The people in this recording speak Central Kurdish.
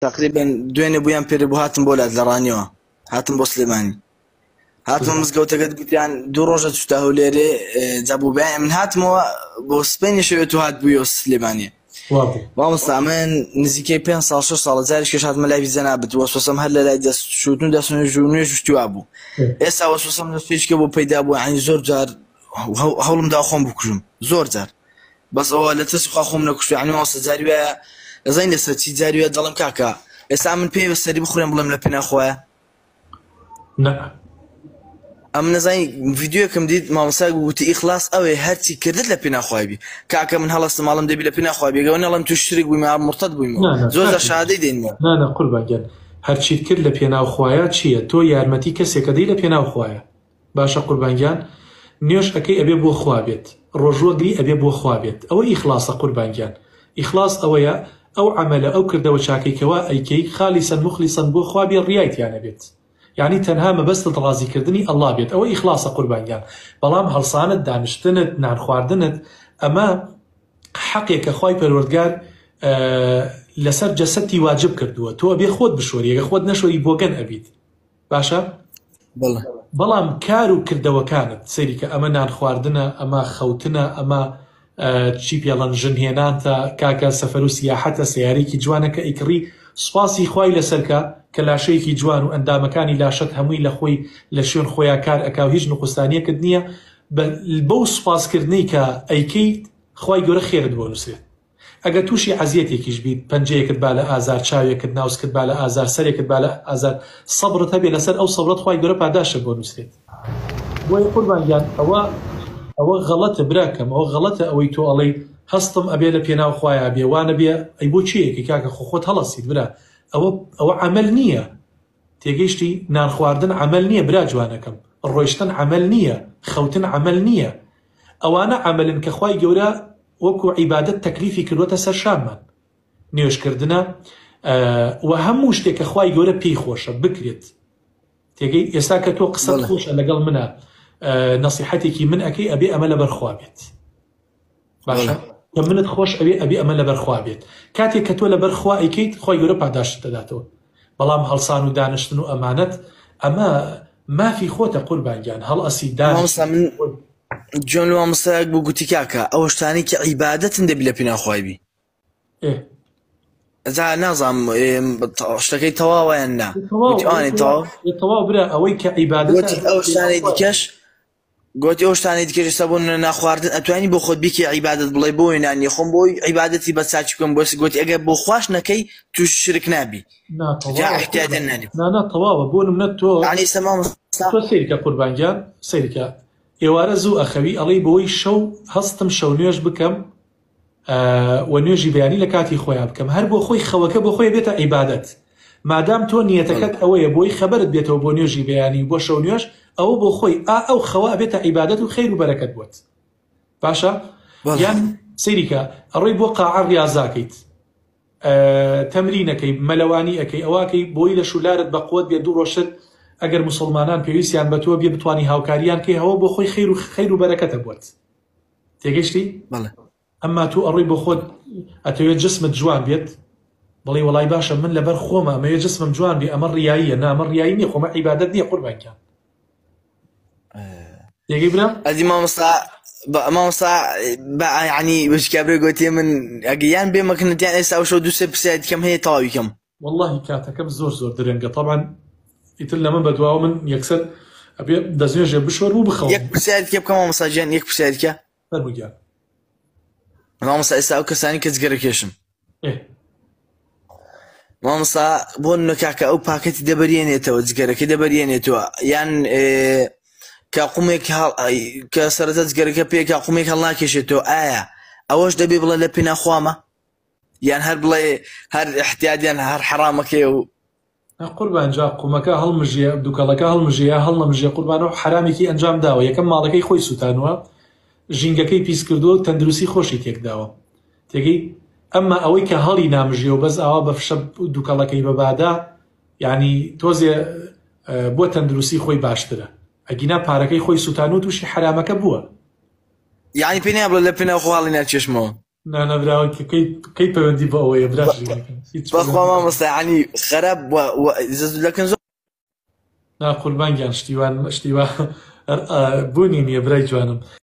تقریبا دوێنێ بوو یان پێرێ بوو هاتم بۆ لات لە ڕانیەوە هاتم بۆ سلێمانی هاتمە مزگەوتەکەت گوتیان دوو ڕۆژە چوتە هەولێرێ جا بۆ بەیانی من هاتمەوە بۆ سپەینی شەوێ تو هات بوویەوە سلێمانی مامۆستا من نزیکەی پێ ساڵ شش ساڵە جارێکیش هاتمە لای جەنابت وەسوەسەم هەر لە لای دەست شوتن و دەست نوێژ و نوێژ و شتی وا بوو ئێستا وەسوەسەم لە سویچکە بۆ پەیدا بوو یعنی زۆر جار هەوڵم دا خۆم بکوژم زۆر جار بەس ئەوە لە ترسی خوا خۆم نەکوشت یعنی مامۆستا جاری وایە دەزانی لەسەر چی جاری وایە دەڵێم کاکە ئێستا من پێی بەسەری بخورێم بڵێم لە پێنا خوایە نا ئەم نەزانی ڤیدیۆکەم دیت مامۆستا گوتی ئیخلاص ئەوێ هەرچی کردت لە پێنا خوای بی کاکە من هەڵەستم ماڵم دەبی لە پێنا خوای بێگەوە نەڵێم تو شرک بووی ما مرتد بوویمەوە نا نا زۆر جار کاکە شەهادەی دێنمەوە نا نا قوربان گیان هەرچیت کرد لە پێناو خوایە چییە تۆ یارمەتی کەسێکە دەی لە پێناو خوایە باشە قوربان گیان نوێژ ئەکەی ئەبێ بۆ خوا بێت ڕۆژوە گری ئەبێ بۆ خوا بێت ئەوە ئیخڵاسە قوربان گیان ئیخڵاس ئەوەیە ئەو عەمەلە ئەو کردەوە چاکەی کەوا ئەیکەی خالیسەن موخلیسەن بۆ خوا بێ ڕیای تیا نەبێت یانی تەنها مەبەستت ڕازی کردنی اللە بێت ئەوە ئیخڵاسە قوربان گیان بەڵام هەڵسانت دانشتنت نان خواردنت ئەمە حەقێکە خوای پەروەردگار لەسەر جەسەتی واجب کردووە تۆ ئەبێ خۆت بشۆری ئەگەر خۆت نەشۆری بۆگەن ئەبیت باشە بەڵێ. بەڵام کار و کردەوەکانت سەیری کە ئەمە نان خواردنە ئەمە خەوتنە ئەمە چی پێڵەن ژن هێنانتە کاکە سەفەر و سیاحەتە سەیارەیەکی جوانە کە ئەیکڕی سوپاسی خوای لەسەر کە کە لاشەیەکی جوان و ئەندامەکانی لاشەت هەمووی لە خۆی لە شوێن خۆیا کار ئەکا و هیچ نقوسانیەکت نییە بەو سوپاسکردنەی کە ئەیکەیت خوای گەورە خێرت بۆ نووسێت ئەگەر تووشی عەزیەتێکیش بیت، پەنجەیەکت با لە ئازار، چاوێکت، ناوسکت با لە ئازار، سەرێکت با لە ئازار، سەبرت هەبێ لەسەر ئەو سەبرەت خوای گەورە پاداشتت بۆ نووسرێت. بۆیە قوربان گیان ئەوە ئەوە غەڵەتە براکەم ئەوە غەڵەتە ئەوەی تۆ ئەڵێی هەستم ئەبێ لە پێناو خوایا بێ وا نەبێ ئەی بۆ کێ ئەکەی کاکە خۆ خۆت هەڵەسیت برا ئەوە ئەوە عەمەل نییە تێگەیشتی نان خواردن عەمەل نییە برا جوانەکەم ڕۆیشتن عەمەل نییە خەوتن عەمەل نییە ئەوانە عەمەلن کە خوای گەورە وەکو عیبادەت تەکلیفی کردوەتە سەر شانمان نوێژ کردنە و هەموو شتێک کە خوای گەورە پێی خۆشە بکرێت تێگەی ئێستا کە تۆ قسەت خۆشە لەگەڵ منە نەسیحەتێکی من ئەەکەی ئەبێ ئەمە لەبەر خوا بێت باشە کە منت خۆش ئەوێ ئەبێ ئەمە لەبەر خوا بێت کاتێک کە تۆ لەبەر خوا ئەیکەیت خۆی گەورە پاداشت دەداتەوە بەڵام هەڵسان و دانیشتن و ئەمانەت ئەمە مافی خۆتە قوربان گیان هەڵئەسی دانیشت من جۆن لە مامۆستایەک بوو گوتی کاکە ئەوە شتانەی کە عیبادەتن دەبی لە پێناو خوای بی ئێ جا نازانم شتەکەی تەواوە یان نا گوتی ئەوانەی تەواو تەواو برا ئەوەی کە عیبادەتە گوتی ئەو شتانەی دیکەش گوتی ئەو شتانەی دیکەش ئێستا بۆ نمونە ناخواردن ئەتوانی بۆ خۆت بیکەی عیبادەت بڵێ بۆ نان خۆم بۆی عیبادەتی بە چاکی بکەم بۆ گوتی ئەگەر بۆ خواش نەکەی توش شرک نابی نا جا تەواوە احتیاجیان نانی نا نا تەواوە بۆ نمونە تۆ یعنی ئێستا مامۆستا تۆ سەیرکە قوربان گیان سەیرکە ئێوارە زوو ئەخەوی ئەڵێی بۆی شەو هەستم شەو نوێژ بکەم و نوێژی بەیانی لە کاتی خۆیا بکەم هەر بۆ خۆی خەوەکە بۆ خۆی بێتە عیبادەت مادام تۆ نیەتەکەت ئەوەیە بۆی خەبەرت بێتەوە بۆ نوێژی بەیانی و بۆ شەو نوێژ ئەوە بۆ خۆی ئا ئەو خەوە ئەبێتە عیبادەت و خەیر و بەرەکەت بۆت باشە یان سەیریکە ئەڕۆی بۆ قاعە ڕیازاکەیت تەمرینەکەی مەلەوانی ئەکەی ئەوەکەی بۆی لەش و لارت بەقوەت بێ دوو ڕۆژتر ئەگەر موسڵمانان پێویستیان بە تۆ بێ بتوانی هاوکاریان کەی هەوە بۆ خۆی خەیر و خەیر و بەرەکەتە بۆت تێگەشتی بەڵێ ئەمما تۆ ئەڕۆی بۆ خۆت ئەتەوێت جسمت جوان بێت بڵێ وەڵای باشە من لەبەر خۆمە ئەمەوێ جسمم جوان بێ ئەمە ڕیاییە نا ئەمە ڕیایی نییە خۆمە عیبادەت نییە قوربان گیان تێگەی برام ئەدی مامۆستا مامۆستا بە یعنی بەش کابرا گوتی من ئەگە یان بێ مەکنەتیان ئێستا ئەو شەو دوو سێ پرسیاری دیکەم هەیە تەواوی کەم واللهی کاتەکەم زۆر زۆر درەنگە تەبعەن ئیتر لەمە بەدواوە من یەکسەر ئەبێ دەستنوێژێ بشۆرم و بخەوم یەک پرسیاری دیکە بکەم مامۆستا گیان یەک پرسیاری دیکە فەرموو گیان مامۆستا ئێستا ئەو کەسانی کە جگەرە کێشن ئێ مامۆستا بۆ نمونە کاکە ئەو پاکەتی دەبەریێنێتەوە جگەرەکەی دەبەریێنێتەوە یان کە قومێک کە سەرەتا جگەرەکە پێکا قومێک هەڵناکێشێتەوە ئایا ئەوەش دەبێ بڵێ لە پێنا خوامە یان هەر بڵێ هەر احتیادیان هەر حەرامەکەی و قوربان جا قومەکە هەڵمژێ دوکەڵەکە هەڵمژێ یا هەڵنەمژێ قوربان ئەو حەرامێکی ئەنجام داوە یەکەم ماڵەکەی خۆی سوتانوە ژینگەکەی پیس کردووە و تەندروستی خۆشی تێکداوە تێگەی ئەمما ئەوەی کە هەڵی نامژێ و بەس ئاوا بە فشە دوکەڵەکەی بەبادا یعنی تۆزێ بۆ تەندروستی خۆی باشترە ئەگینا پارەکەی خۆی سوتانوە تووشی حەرامەکە بووە یعنی پێ نابڵێ لە پێناو خۆ هەڵی ناکێشمەوە. نا نا براوە کە کەی کەی پەیوەندی بۆ ئەوەیە برا شیرینەکەم هیچ بەخوا پەیوەندی مامۆستا یعنی خراپ لەکن زۆر نا قوربان گیان شتی وان شتی وا بوونی نییە برای جوانم.